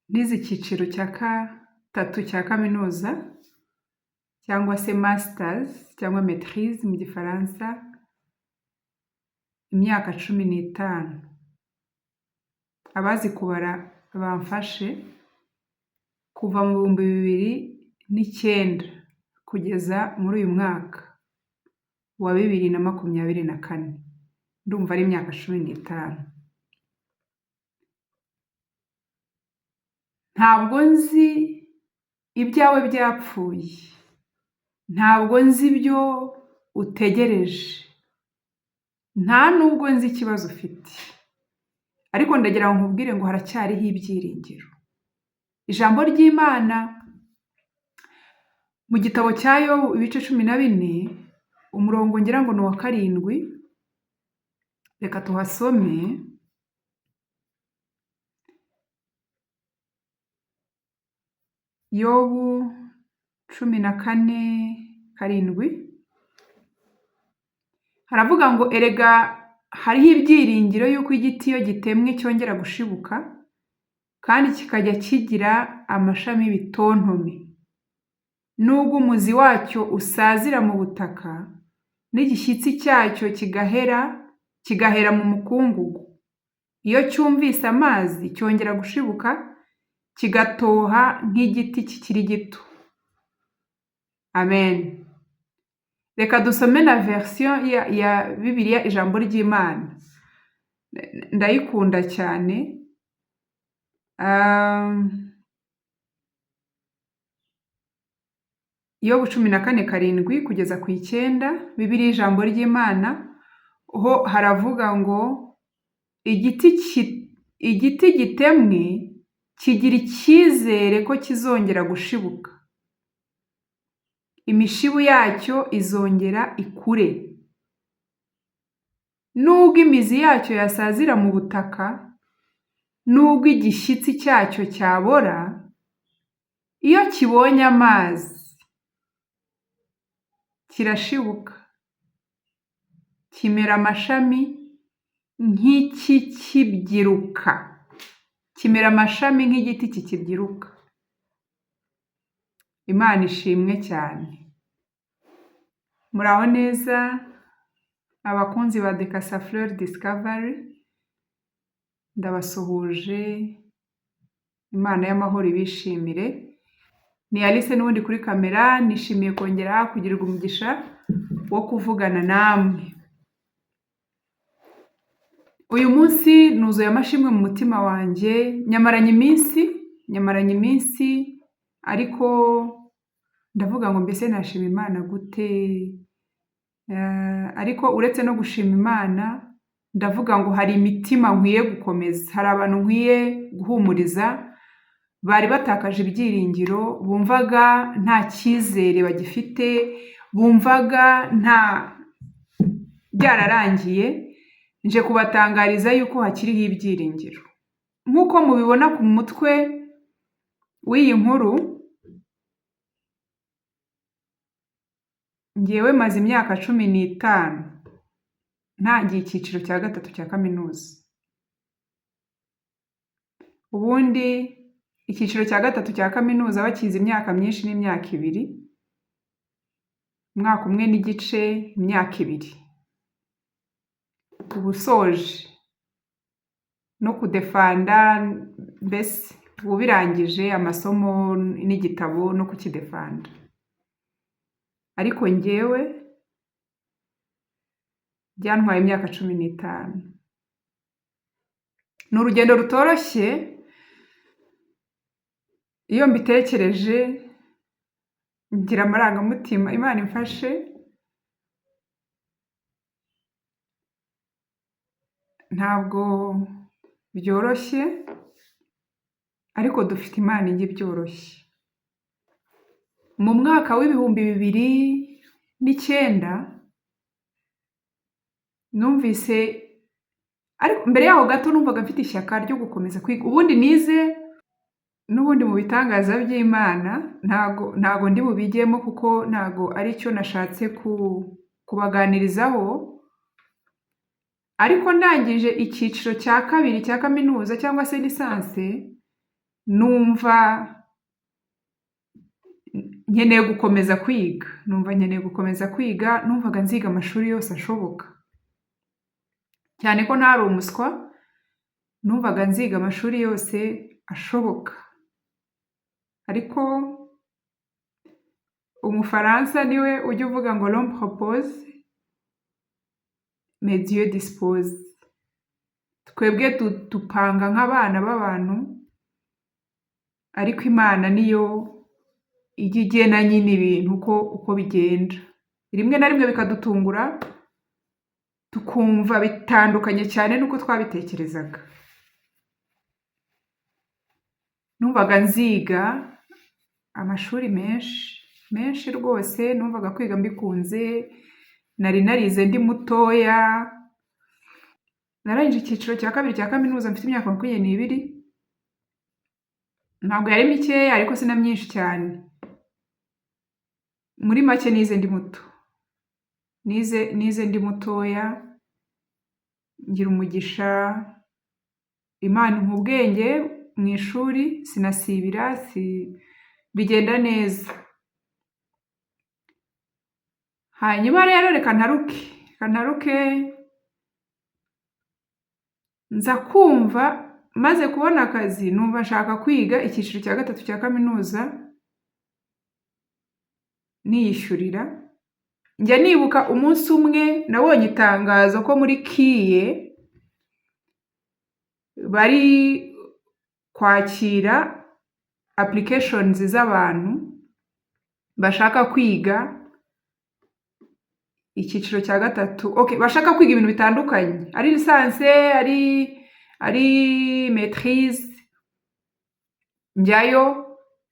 Nize icyiciro cya gatatu cya kaminuza cyangwa se masters cyangwa maîtrise mu gifaransa, imyaka 15. Abazi kubara bamfashe, kuva mu 2009 kugeza muri uyu mwaka wa 2024, ndumva ari imyaka 15. Ntabwo nzi ibyawe byapfuye, ntabwo nzi ibyo utegereje, nta nubwo nzi ikibazo ufite, ariko ndagira ngo nkubwire ngo haracyariho ibyiringiro. Ijambo ry'Imana mu gitabo cya Yobu ibice 14, umurongo ngira ngo ni uwa 7, reka tuhasome. Yobu 14:7 haravuga ngo erega hariho ibyiringiro yuko igiti iyo gitemwe cyongera gushibuka, kandi kikajya kigira amashami y'ibitontome. Nubwo umuzi wacyo usazira mu butaka, n'igishyitsi cyacyo kigahera mu mukungugu, iyo cyumvise amazi cyongera gushibuka, kigatoha nk'igiti kikiri gito. Amen. Reka dusome na version ya Bibiliya ijambo ry'Imana. Ndayikunda cyane. Yobu 14:7 kugeza ku 9, Bibiliya ijambo ry'Imana ho haravuga ngo igiti gitemwe kigira icyizere ko kizongera gushibuka, imishibu yacyo izongera ikure. Nubwo imizi yacyo yasazira mu butaka, nubwo igishyitsi cyacyo cyabora, iyo kibonye amazi kirashibuka, kimera amashami nk'ikikibyiruka, kimera amashami nk'igiti kikibyiruka. Imana ishimwe cyane. Muraho neza abakunzi ba Decassa Fleur Discovery, ndabasuhuje, Imana y'amahoro ibishimire. Ni Alice n'ubundi kuri kamera, nishimiye kongera kugirirwa umugisha wo kuvugana namwe. Uyu munsi nuzuye amashimwe mu mutima wanjye, nyamaranye iminsi, ariko ndavuga ngo mbese nashima Imana gute? Ariko uretse no gushima Imana, ndavuga ngo hari imitima nkwiye gukomeza, hari abantu nkwiye guhumuriza, bari batakaje ibyiringiro, bumvaga nta cyizere bagifite, bumvaga nta byararangiye, nje kubatangariza yuko hakiriho ibyiringiro. Nk'uko mubibona ku mutwe w'iyi nkuru, ngewe maze imyaka 15 ntangiye icyiciro cya gatatu cya kaminuza. Ubundi icyiciro cya gatatu cya kaminuza bakize imyaka myinshi n'imyaka 2, umwaka umwe n'igice, imyaka 2. Uba usoje no kudefanda, mbese uba ubirangije amasomo n'igitabo no kukidefanda. Ariko ngewe byantwaye imyaka 15. Ni urugendo rutoroshye, iyo mbitekereje ngira amarangamutima. Imana imfashe, ntabwo byoroshye, ariko dufite Imana ijya ibyoroshye. Mu mwaka w'2009 numvise, ariko mbere yaho gato numvaga mfite ishyaka ryo gukomeza kwiga. Ubundi nize n'ubundi mu bitangaza by'Imana, ntago ndi bubijyemo kuko ntago aricyo nashatse kubaganirizaho, ariko ndangije icyiciro cya kabiri cya kaminuza cyangwa se lisansi, Numva nkeneye gukomeza kwiga, numva nkeneye gukomeza kwiga, numvaga nziga amashuri yose ashoboka. Cyane ko ntari umuswa, numvaga nziga amashuri yose ashoboka. Ariko Umufaransa niwe ujya uvuga ngo "L'homme propose, mais Dieu dispose." Twebwe dupanga nk'abana b'abantu, ariko Imana niyo ijya igena nyine ibintu uko bigenda. Rimwe na rimwe bikadutungura, tukumva bitandukanye cyane n'uko twabitekerezaga. Numvaga nziga amashuri menshi, menshi rwose, numvaga kwiga mbikunze, nari narize ndi mutoya, narangije icyiciro cya kabiri cya kaminuza mfite imyaka 22, ntabwo yari mikeya ariko si na myinshi cyane. Muri make nize ndi muto. Nize ndi mutoya, ngira umugisha, Imana impa ubwenge mu ishuri, sinasibira, bigenda neza. Hanyuma rero reka ntaruke, nza kumva maze kubona akazi, numva nshaka kwiga icyiciro cya gatatu cya kaminuza niyishyurira. Njya nibuka umunsi umwe nabonye itangazo ko muri KIE bari kwakira applications z'abantu bashaka kwiga icyiciro cya gatatu, okay, bashaka kwiga ibintu bitandukanye, ari licence, ari maîtrise. Njyayo,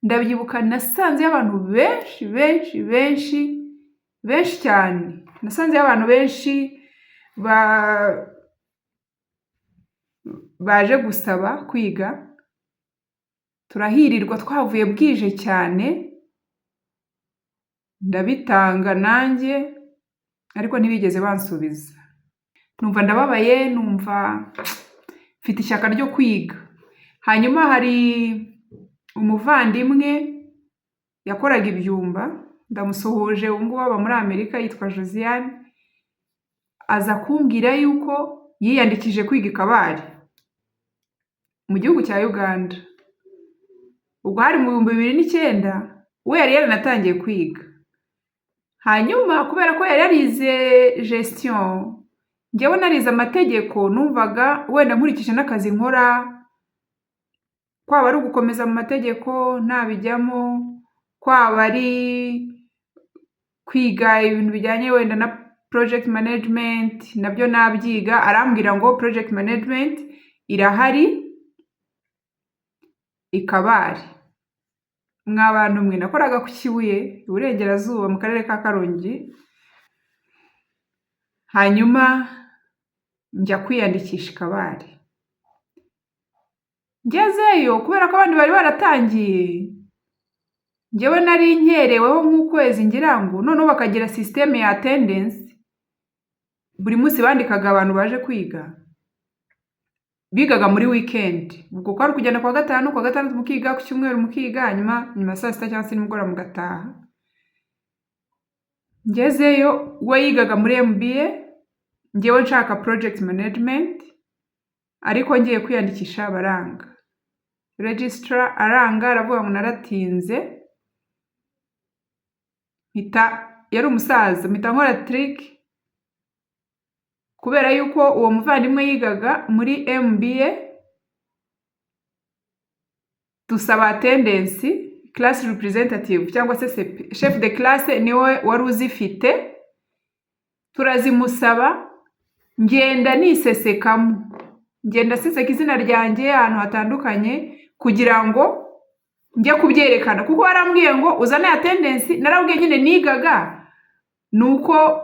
ndabyibuka nasanzeyo abantu benshi benshi benshi benshi cyane, nasanzeyo abantu benshi baje gusaba kwiga, turahirirwa, twavuye bwije cyane, ndabitanga nanjye ariko ntibigeze bansubiza. Numva ndababaye, numva mfite ishyaka ryo kwiga. Hanyuma hari umuvandimwe yakoraga ibyumba, ndamusuhuje, ubu ngubu aba muri Amerika, yitwa Josiane, aza kumbwira yuko yiyandikije kwiga i Kabale mu gihugu cya Uganda. Ubwo hari mu 2009, we yari yaranatangiye kwiga. Hanyuma kubera ko yari yarize gestion, njyewe narize amategeko, numvaga wenda nkurikije n'akazi nkora, kwaba ari ugukomeza mu mategeko ntabijyamo, kwaba ari kwiga ibintu bijyanye wenda na project management nabyo nabyiga. Arambwira ngo project management irahari i Kabale. Mwa bantu mwe, nakoraga ku Kibuye, Iburengerazuba, mu karere ka Karongi, hanyuma njya kwiyandikisha i Kabale. Ngezeyo, kubera ko abandi bari baratangiye, njyewe nari nkereweho nk'ukwezi ngira ngo. Noneho bakagira système ya attendance, buri munsi bandikaga abantu baje kwiga, bigaga muri weekend. Ubwo kwari ukugenda kuwa gatanu, kuwa gatandatu mukiga, ku cyumweru mukiga, hanyuma nyuma ya saa sita cyangwa se nimugoroba mugataha. Ngezeyo, we yigaga muri MBA, njyewe nshaka project management, ariko ngiye kwiyandikisha baranga. Registrar aranga, aravuga ngo naratinze, mpita, yari umusaza, mpita nkora trick. Kubera yuko uwo muvandimwe yigaga muri MBA, dusaba attendance class representative cyangwa se chef de classe, niwe wari uzifite, turazimusaba, ngenda nisesekamo, ngenda seseka izina ryanjye ahantu hatandukanye kugira ngo njye kubyerekana, kuko warambwiye ngo uzane attendance. Narabwiye nyine nigaga, ni uko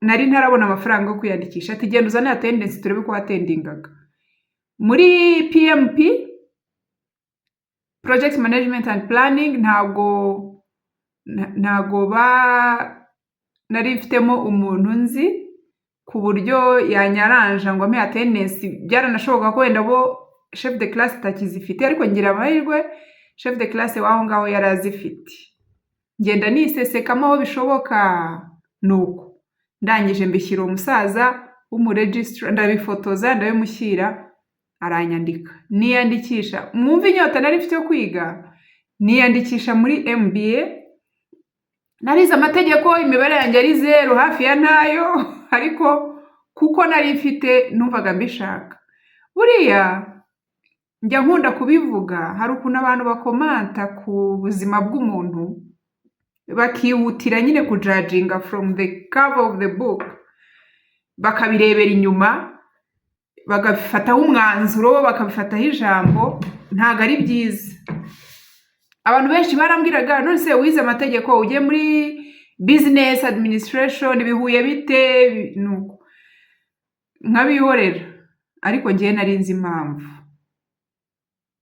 nari ntarabona amafaranga yo kwiyandikisha. Ati: "Genda uzane attendance turebe ko wattendingaga." Muri PMP, project management and planning, ntabwo ba nari mfitemo umuntu nzi ku buryo yanyaranja ngo ampe attendance. Byaranashoboka ko wenda bo chef de classe atakizifite, ariko ngira amahirwe, chef de classe w'aho ngaho yari azifite. Ngenda nisesekamo aho bishoboka, nuko ndangije mbishyira uwo musaza w'umu registrar, ndabifotoza, ndabimushyira, aranyandika, niyandikisha. Mwumve inyota nari mfite yo kwiga. Niyandikisha muri MBA. Narize amategeko, imibare yanjye ari zeru, hafi ya ntayo, ariko kuko nari mfite, numvaga mbishaka. Buriya njya nkunda kubivuga, hari ukuntu abantu bacommenta ku buzima bw'umuntu, bakihutira nyine kujudginga from the cover of the book, bakabirebera inyuma, bagafataho umwanzuro, bakabifataho ijambo. Ntabwo ari byiza. Abantu benshi barambwiraga: "None se wize amategeko, ugiye muri business administration, bihuye bite?" Nuko nkabihorera, ariko ngewe nari nzi impamvu.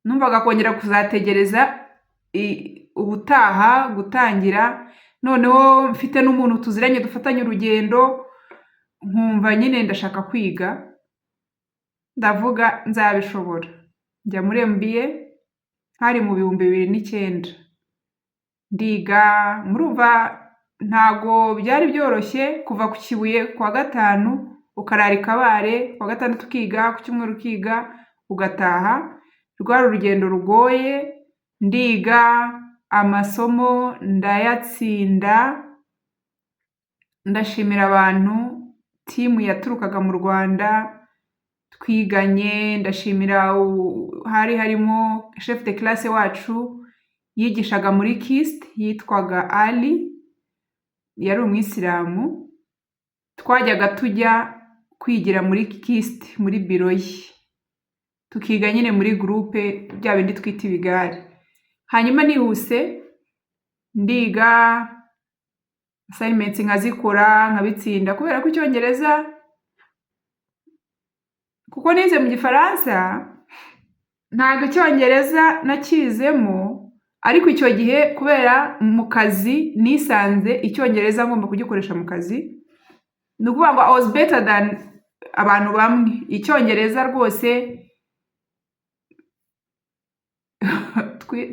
Numvaga kongera kuzategereza ubutaha gutangira, noneho mfite n'umuntu tuziranye, dufatanye urugendo, nkumva nyine ndashaka kwiga. Ndavuga nzabishobora. Njya muri MBA, hari mu 2009. Ndiga. Murumva ntago byari byoroshye kuva ku Kibuye ku wa gatanu ukarara i Kabare, ku wa gatandatu ukiga, ku cyumweru ukiga, ugataha. Rwari urugendo rugoye. Ndiga, amasomo ndayatsinda. Ndashimira abantu, team yaturukaga mu Rwanda twiganye. Ndashimira, hari harimo chef de classe wacu yigishaga muri KIST, yitwaga Ali, yari umwisilamu. Twajyaga tujya kwigira muri KIST, muri biro ye, tukiga nyine muri groupe, bya bindi twita ibigare. Hanyuma nihuse, ndiga, assignments nkazikora, nkabitsinda, kubera ko icyongereza, kuko nize mu gifaransa, ntabwo icyongereza nakizemo. Ariko icyo gihe, kubera mu kazi nisanze icyongereza ngomba kugikoresha mu kazi, ni ukuvuga ngo I was better than abantu bamwe. Icyongereza rwose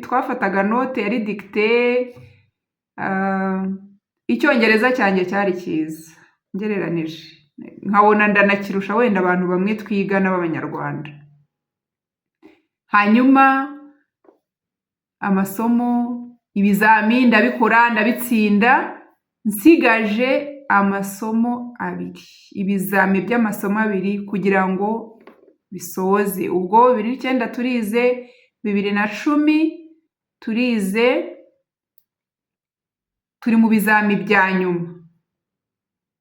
twafataga note, yari dictée. Icyongereza cyanjye cyari cyiza ngereranije, nkabona ndanakirusha wenda abantu bamwe twigana b'abanyarwanda. Hanyuma amasomo, ibizami ndabikora, ndabitsinda, nsigaje amasomo abiri, ibizami by'amasomo abiri kugira ngo bisoze. Ubwo 2009 turize, 2010 turize, turi mu bizami bya nyuma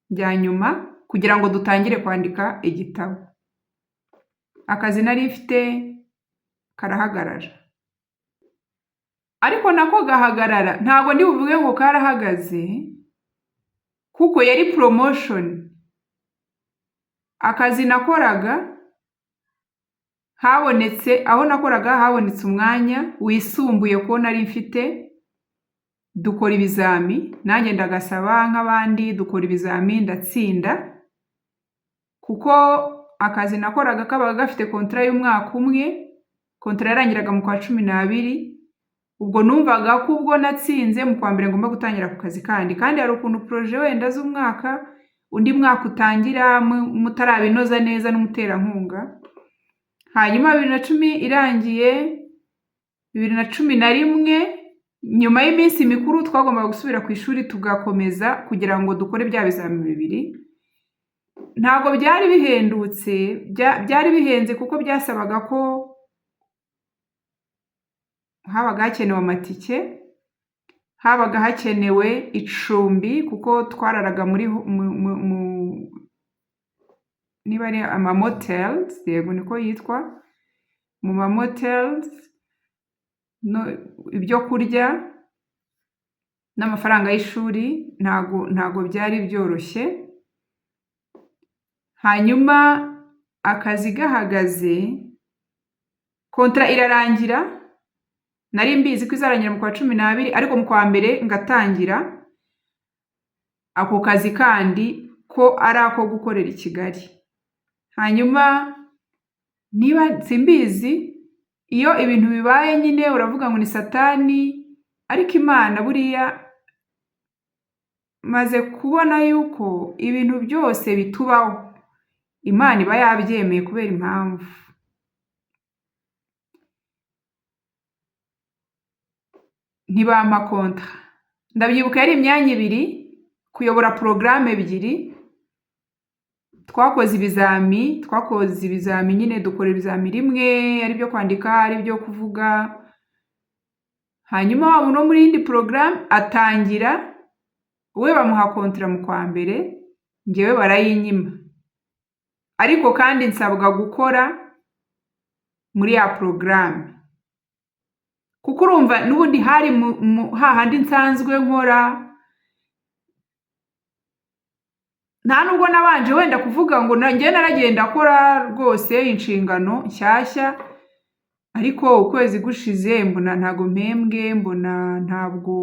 bya nyuma kugira ngo dutangire kwandika igitabo. Akazi nari mfite karahagarara, ariko nako gahagarara, ntabwo ndi buvuge ngo karahagaze, kuko yari promotion. Akazi nakoraga habonetse, aho nakoraga habonetse umwanya wisumbuye kuwo nari mfite. Dukora ibizami, nanjye ndagasaba nk'abandi, dukora ibizami, ndatsinda, kuko akazi nakoraga kabaga gafite contrat y'umwaka umwe. Contrat yarangiraga mu kwa 12. Ubwo numvaga ko ubwo natsinze, mu kwa mbere ngomba gutangira ku kazi kandi. Kandi hari ukuntu projet wenda z'umwaka, undi mwaka utangira mutarabinoza neza n'umuterankunga. Hanyuma 2010 irangiye, 2011, nyuma y'iminsi mikuru, twagombaga gusubira ku ishuri tugakomeza kugira ngo dukore bya bizami bibiri. Ntabwo byari bihendutse, byari bihenze, kuko byasabaga ko habaga hakenewe amatike, habaga hakenewe icumbi, kuko twararaga muri niba ari ama motels, yego niko yitwa, mu ma motels, ibyo kurya n'amafaranga y'ishuri. Ntago byari byoroshye. Hanyuma akazi gahagaze, contrat irarangira. Nari mbizi ko izarangira mu kwa 12, ariko mu kwa mbere ngatangira ako kazi kandi ko ari ako gukorera i Kigali. Hanyuma Niba simbizi, iyo ibintu bibaye nyine uravuga ngo ni Satani, ariko Imana buriya maze kubona yuko ibintu byose bitubaho, Imana iba yabyemeye kubera impamvu. Ntibampa kontra. Ndabyibuka yari imyanya ibiri, kuyobora porogaramu ebyiri, twakoze ibizami nyine dukora ibizami rimwe, ari ibyo kwandika, ari ibyo kuvuga, hanyuma wa muntu wo muri yindi porogaramu atangira, we bamuha kontra mu kwa mbere, njyewe barayinyima. Ariko kandi nsabwa gukora muri ya porogaramu. Kuko urumva n'ubundi hari hahandi nsanzwe nkora, nta nubwo nabanje wenda kuvuga ngo njye naragenda akora rwose inshingano nshyashya, ariko ukwezi gushize mbona ntago mpembwe, mbona ntabwo.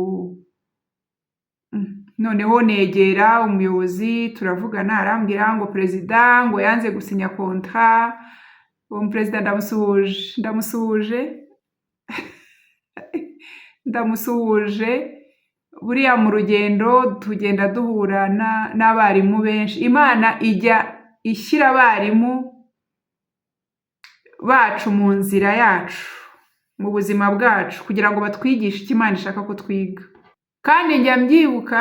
Noneho negera umuyobozi turavugana, arambwira ngo perezida ngo yanze gusinya kontra, uwo perezida ndamusuhuje ndamusuhuje. Buriya mu rugendo tugenda duhura n'abarimu benshi, Imana ijya ishyira abarimu bacu mu nzira yacu, mu buzima bwacu, kugira ngo batwigishe icyo Imana ishaka ko twiga. Kandi njya mbyibuka,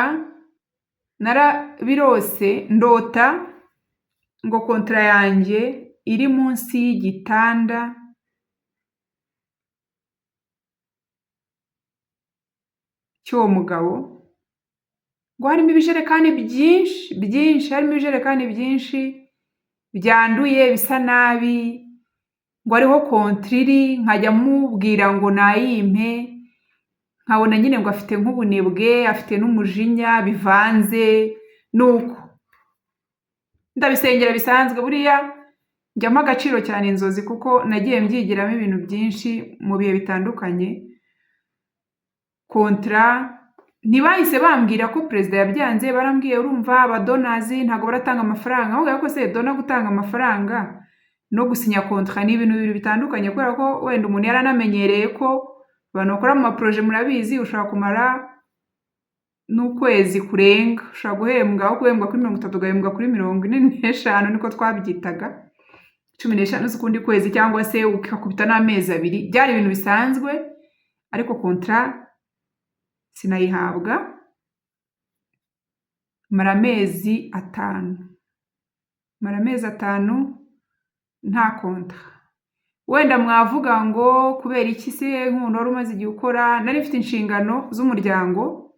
narabirose ndota ngo kontra yanjye iri munsi y'igitanda cy'uwo mugabo, ngo harimo ibijerekani byinshi byinshi, harimo ibijerekani byinshi byanduye bisa nabi, ngo ariho kontra iri, nkajya mubwira ngo nayimpe, nkabona nyine ngo afite nk'ubunebwe, afite n'umujinya bivanze, nuko ndabisengera bisanzwe. Buriya njyamo agaciro cyane inzozi, kuko nagiye mbyigiramo ibintu byinshi mu bihe bitandukanye. Kontra ntibahise bambwira ko perezida yabyanze, barambwiye urumva abadonazi ntabwo baratanga amafaranga. Ahubwo ko se dona gutanga amafaranga no gusinya kontra ni ibintu bibiri bitandukanye, kubera ko wenda umuntu yaranamenyereye ko abantu bakora mu maporoje murabizi, ushobora kumara n'ukwezi kurenga, ushobora guhembwa aho guhembwa kuri 30 ugahembwa kuri 45, niko twabyitaga, 15 z'ukundi kwezi, cyangwa se ukakubita n'amezi abiri, byari ibintu bisanzwe. Ariko kontra sinayihabwa, mara amezi 5, nta kontra. Wenda mwavuga ngo kubera iki se nk'umuntu wari umaze igihe ukora, nari mfite inshingano z'umuryango,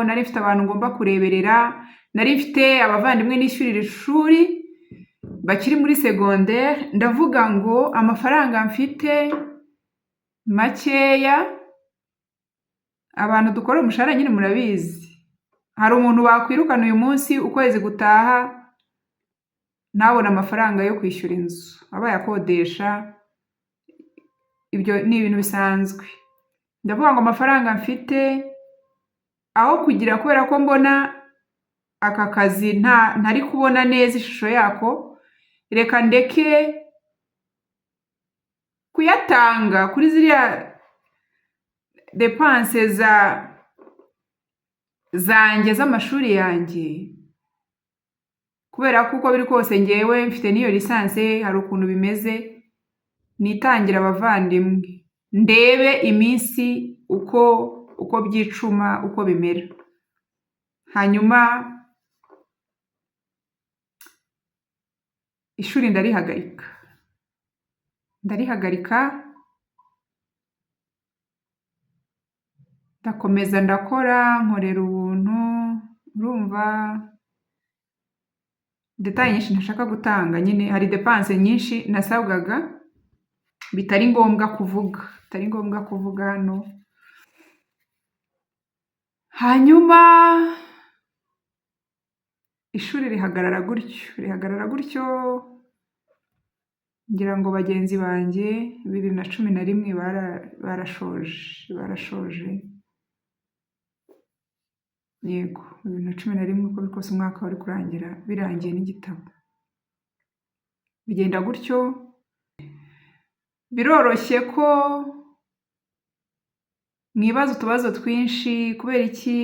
nari mfite abantu ngomba kureberera, nari mfite abavandimwe nishyurira ishuri bakiri muri segonderi. Ndavuga ngo amafaranga mfite makeya, abantu dukora umushahara nyine murabizi, hari umuntu wakwirukana uyu munsi, ukwezi gutaha ntabone amafaranga yo kwishyura inzu, abaye akodesha, ibyo ni ibintu bisanzwe. Ndavuga ngo amafaranga mfite aho kugira, kubera ko mbona aka kazi ntari kubona neza ishusho yako, reka ndeke kuyatanga kuri ziriya depanse zanjye z'amashuri yanjye, kubera ko uko biri kose ngewe mfite n'iyo lisansi, hari ukuntu bimeze, nitangira abavandimwe ndebe iminsi uko byicuma, uko bimera. Hanyuma ishuri ndarihagarika, ndakomeza ndakora, nkorera ubuntu, urumva detaye nyinshi ntashaka gutanga nyine, hari depanse nyinshi nasabwaga bitari ngombwa kuvuga, hano. Hanyuma ishuri rihagarara gutyo, ngira ngo bagenzi banjye 2011 barashoje, yego 2011 uko biri kose umwaka wari kurangira birangiye n'igitabo. Bigenda gutyo, biroroshye ko mwibaza utubazo twinshi, kubera iki,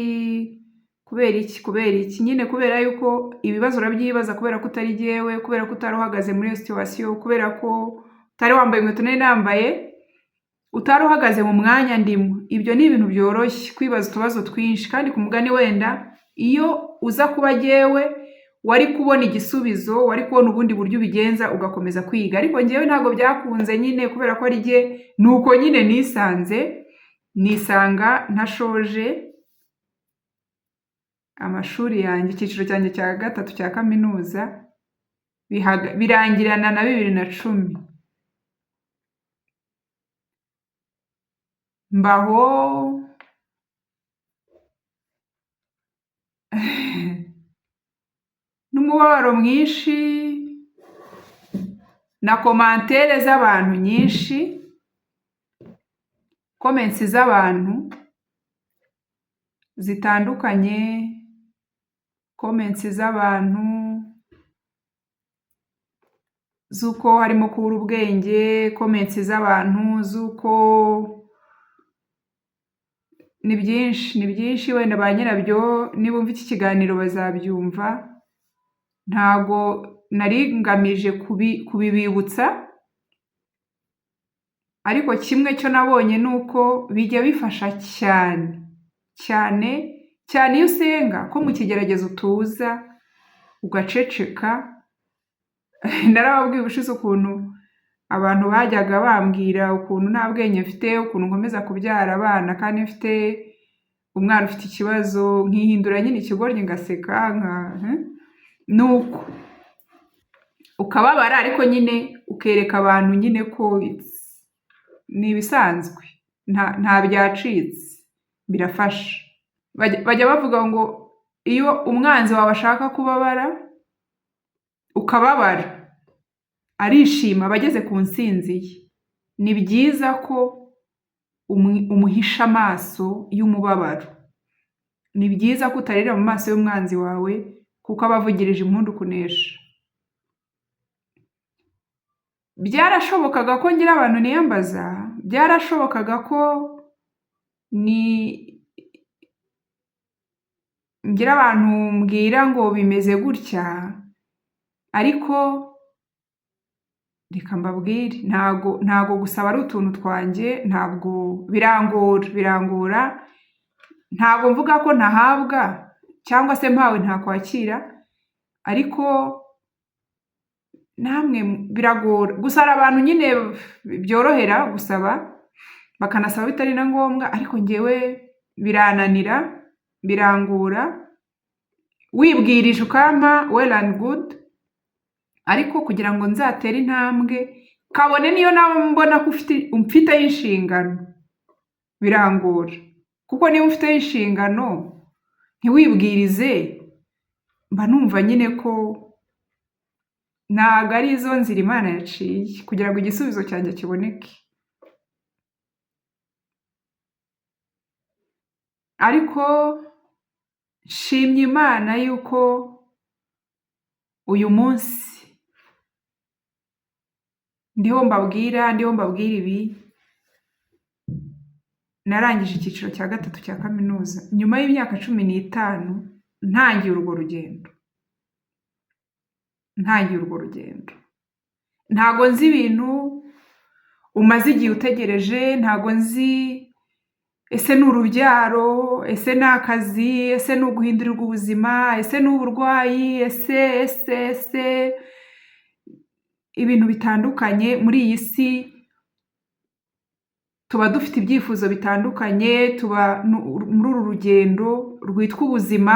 kubera iki, kubera iki, nyine kubera yuko ibibazo urabyibaza kubera ko utari jyewe, kubera ko utari uhagaze muri iyo situation, kubera ko utari wambaye inkweto nari nambaye, utari uhagaze mu mwanya ndimo. Ibyo ni ibintu byoroshye kwibaza utubazo twinshi, kandi ku mugani wenda iyo uza kuba jyewe wari kubona igisubizo, wari kubona ubundi buryo ubigenza ugakomeza kwiga, ariko njyewe ntabwo byakunze nyine kubera ko ari jye, ni uko nyine nisanze, nisanga ntashoje amashuri yanjye, icyiciro cyanjye cya gatatu cya kaminuza birangirana na 2010. Mbaho n'umubabaro mwinshi na commentaire z'abantu nyinshi, comments z'abantu zitandukanye, comments z'abantu z'uko harimo kubura ubwenge, comments z'abantu z'uko ni byinshi, ni byinshi, wenda ba nyirabyo nibumva iki kiganiro bazabyumva, ntago nari ngamije kubibibutsa, ariko kimwe cyo nabonye ni uko bijya bifasha cyane cyane cyane iyo usenga ko mu kigeragezo utuza ugaceceka. Narababwiye ubushize ukuntu abantu bajyaga bambwira ukuntu nta bwenge mfite, ukuntu nkomeza kubyara abana kandi mfite umwana ufite ikibazo, nkihindura nyine ikigoryi ngaseka, nuko ukababara, ariko nyine ukereka abantu nyine ko ni ibisanzwe, nta byacitse, birafasha. Bajya bavuga ngo iyo umwanzi wawe ashaka kubabara ukababara, arishima, aba ageze ku ntsinzi ye. Ni byiza ko umuhisha amaso y'umubabaro. Ni byiza ko utarira mu maso y'umwanzi wawe, kuko aba avugirije impundu kunesha. Byarashobokaga ko ngira abantu niyambaza, byarashobokaga ko ngira abantu mbwira ngo bimeze gutya, ariko reka mbabwire, ntago gusaba ari utuntu twanjye, ntabwo birangora, ntabwo mvuga ko ntahabwa cyangwa se mpawe ntakwakira, ariko namwe biragora. Gusa hari abantu nyine byorohera gusaba, bakanasaba bitari na ngombwa, ariko njyewe birananira, birangora. Wibwirije ukampa well and good, ariko kugira ngo nzatere intambwe, kabone niyo nawe mbona ko umfiteho inshingano, birangora. Kuko niba ufiteho inshingano ntiwibwirize, mba numva nyine ko ntabwo ari izo nzira Imana yaciye kugira ngo igisubizo cyanjye kiboneke. Ariko nshimye Imana yuko uyu munsi ndiho mbabwira ibi, narangije icyiciro cya gatatu cya kaminuza nyuma y'imyaka 15 ntangiye urwo rugendo. Ntago nzi ibintu umaze igihe utegereje, ntago nzi ese ni urubyaro, ese ni akazi, ese ni uguhindurirwa ubuzima, ese ni uburwayi, ese ese ese ibintu bitandukanye. Muri iyi si tuba dufite ibyifuzo bitandukanye, tuba muri uru rugendo rwitwa ubuzima,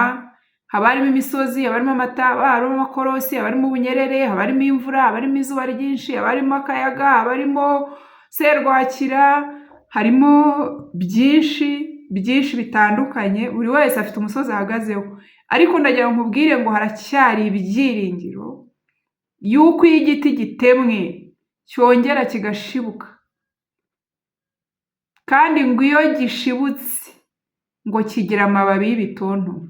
haba harimo imisozi, haba harimo amataba, haba harimo amakorosi, haba harimo ubunyerere, haba harimo imvura, haba harimo izuba ryinshi, haba harimo akayaga, haba harimo serwakira, harimo byinshi byinshi bitandukanye, buri wese afite umusozi ahagazeho. Ariko ndagira ngo nkubwire ngo haracyari ibyiringiro yuko iyo igiti gitemwe cyongera kigashibuka, kandi ngo iyo gishibutse ngo kigira amababi y'ibitontome,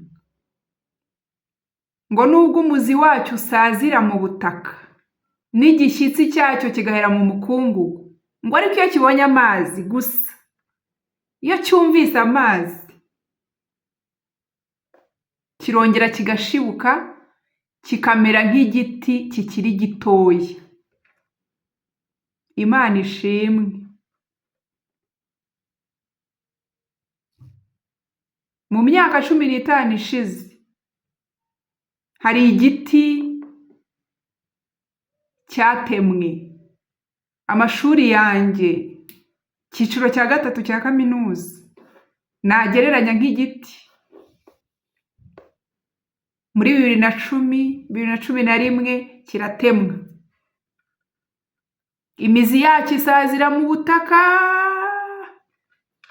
ngo nubwo umuzi wacyo usazira mu butaka, N'igishyitsi cyacyo kigahera mu mukungugu. Ngo ariko iyo kibonye amazi gusa, iyo cyumvise amazi, kirongera kigashibuka, kikamera nk'igiti kikiri gitoya. Imana ishimwe. Mu myaka 15 ishize, hari igiti cyatemwe. Amashuri yanjye, icyiciro cya 3 cya kaminuza, nagereranya nk'igiti. Muri 2010, 2011 kiratemwa. Imizi yacyo isazira mu butaka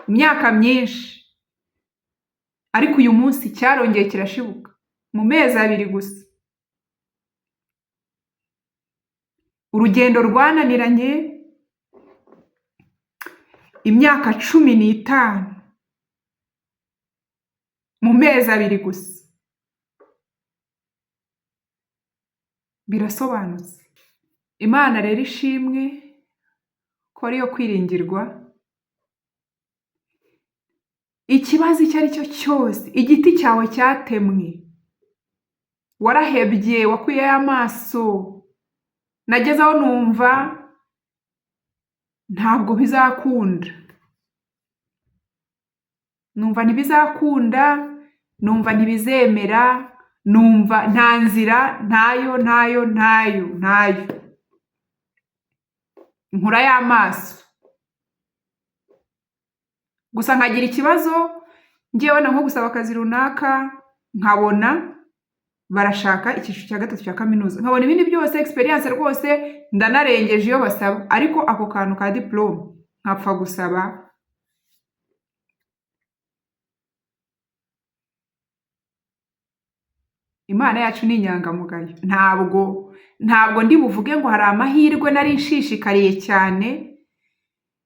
imyaka myinshi. Ariko uyu munsi cyarongeye kirashibuka mu mezi 2 gusa. Urugendo rwananiranye imyaka 15 mu mezi 2 gusa. Birasobanutse. Imana rero ishimwe ko ariyo kwiringirwa. Ikibazo icyo ari cyo cyose, igiti cyawe cyatemwe, warahebye, wakuyeyo amaso, nageze aho numva ntabwo bizakunda, numva ntibizakunda, numva ntibizemera, numva nta nzira, ntayo ntayo ntayo ntayo. Nkura y'amaso gusa nkagira ikibazo, ngewe na nko gusaba akazi runaka, nkabona barashaka icyiciro cya 3 cya kaminuza, nkabona ibindi byose experience rwose ndanarengeje iyo basaba, ariko ako kantu ka diplome nkapfa gusaba. Imana yacu ni inyangamugayo. Ntabwo ndi buvuge ngo hari amahirwe nari nshishikariye cyane.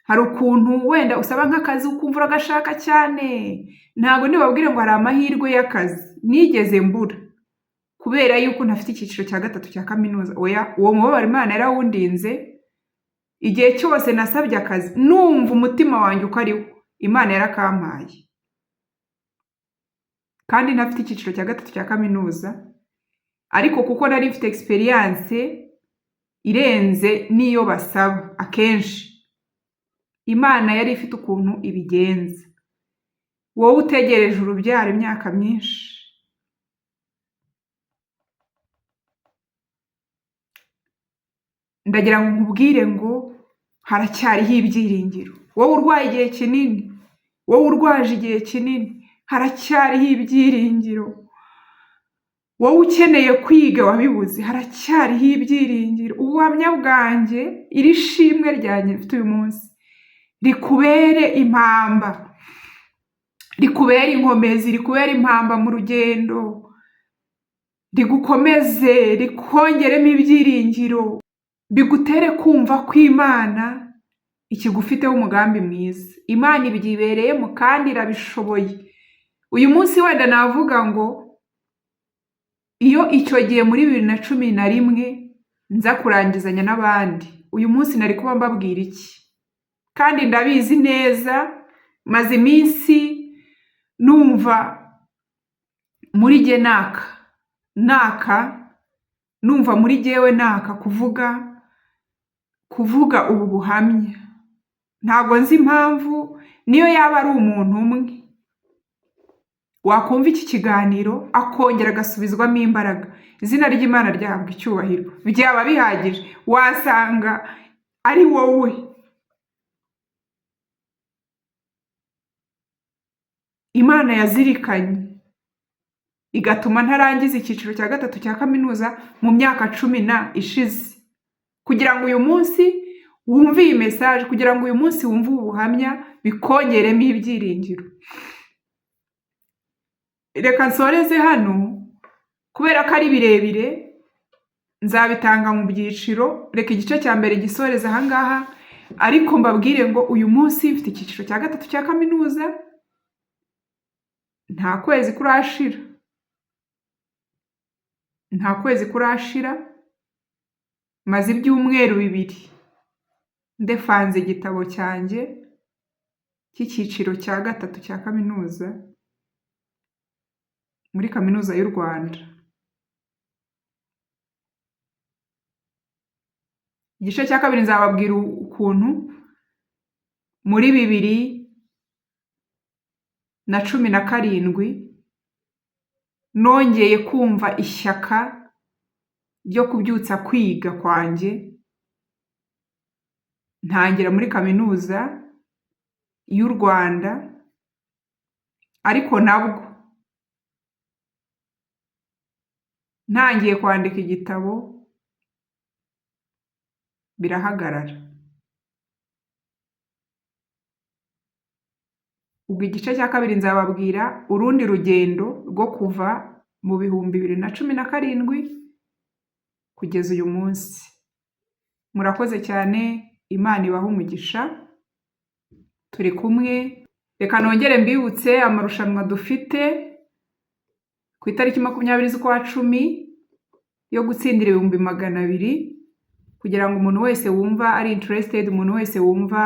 Hari ukuntu wenda usaba nk'akazi ukumva uragashaka cyane. Ntabwo ndibabwire ngo hari amahirwe y'akazi nigeze mbura kubera yuko ntafite icyiciro cya 3 cya kaminuza. Oya, uwo mubabaro Imana yarawundinze. Igihe cyose nasabye akazi numva umutima wanjye uko ari wo, Imana yarakampaye. Kandi ntafite icyiciro cya 3 cya kaminuza, ariko kuko nari mfite experience irenze n'iyo basaba akenshi, Imana yari ifite ukuntu ibigenza. Wowe utegereje urubyaro imyaka myinshi, ndagira ngo nkubwire ngo haracyariho ibyiringiro. Wowe urwaye igihe kinini, wowe urwaje igihe kinini, haracyariho ibyiringiro. Wowe ukeneye kwiga wabibuze, haracyariho ibyiringiro. Ubuhamya bwanjye, iri shimwe ryanjye mfite uyu munsi, rikubere impamba, rikubere inkomezi, rikubere impamba mu rugendo, rigukomeze, rikongeremo ibyiringiro, bigutere kumva ko Imana ikigufiteho umugambi mwiza. Imana ibyibereyemo kandi irabishoboye. Uyu munsi wenda navuga ngo iyo icyo gihe muri 2011 nza kurangizanya n'abandi, uyu munsi nari kuba mbabwira iki? Kandi ndabizi neza, maze iminsi numva muri jye naka, numva muri jyewe naka kuvuga ubu buhamya. Ntabwo nzi impamvu, niyo yaba ari umuntu umwe wakumva iki kiganiro akongera agasubizwamo imbaraga, izina ry'Imana ryahabwa icyubahiro, byaba bihagije. Wasanga ari wowe. Imana yazirikanye igatuma ntarangiza icyiciro cya 3 cya kaminuza mu myaka 10 ishize, kugira ngo uyu munsi wumve iyi message, kugira ngo uyu munsi wumve ubu buhamya, bikongeremo ibyiringiro. Reka nsoreze hano kubera ko ari birebire, nzabitanga mu byiciro. Reka igice cya mbere gisoreze aha ngaha, ariko mbabwire ngo uyu munsi mfite icyiciro cya 3 cya kaminuza, nta kwezi kurashira, nta kwezi kurashira, Maze ibyumweru 2 ndefanze igitabo cyanjye cy'icyiciro cya 3 cya kaminuza muri Kaminuza y'u Rwanda. Igice cya 2 nzababwira ukuntu muri 2017 nongeye kumva ishyaka ryo kubyutsa kwiga kwanjye, ntangira muri Kaminuza y'u Rwanda, ariko nabwo ntangiye kwandika igitabo birahagarara. Ubwo igice cya 2 nzababwira urundi rugendo rwo kuva mu 2017 kugeza uyu munsi. Murakoze cyane, Imana ibahe umugisha, turi kumwe. Reka nongere mbibutse amarushanwa dufite ku itariki 20 z'ukwa 10 yo gutsindira 200,000, kugira ngo umuntu wese wumva ari interested, umuntu wese wumva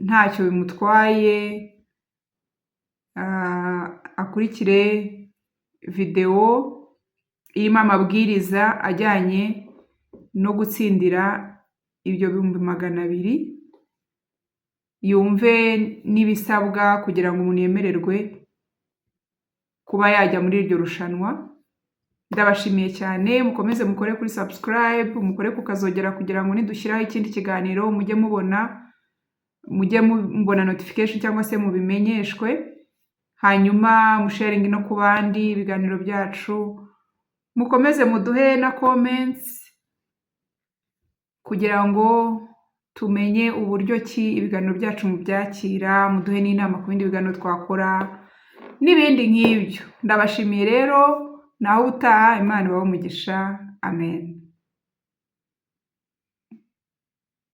ntacyo bimutwaye, akurikire videwo irimo amabwiriza ajyanye no gutsindira ibyo 200,000, yumve n'ibisabwa kugira ngo umuntu yemererwe kuba yajya muri iryo rushanwa. Ndabashimiye cyane, mukomeze mukore kuri subscribe, mukore ku kazogera kugira ngo nidushyiraho ikindi kiganiro mujye mubona notification cyangwa se mubimenyeshwe, hanyuma musharinge no ku bandi ibiganiro byacu, mukomeze muduhe na comments kugira ngo tumenye uburyo ki ibiganiro byacu mubyakira, muduhe n'inama ku bindi biganiro twakora n'ibindi nk'ibyo. Ndabashimiye rero, naho ubutaha, Imana ibahe umugisha. Amen.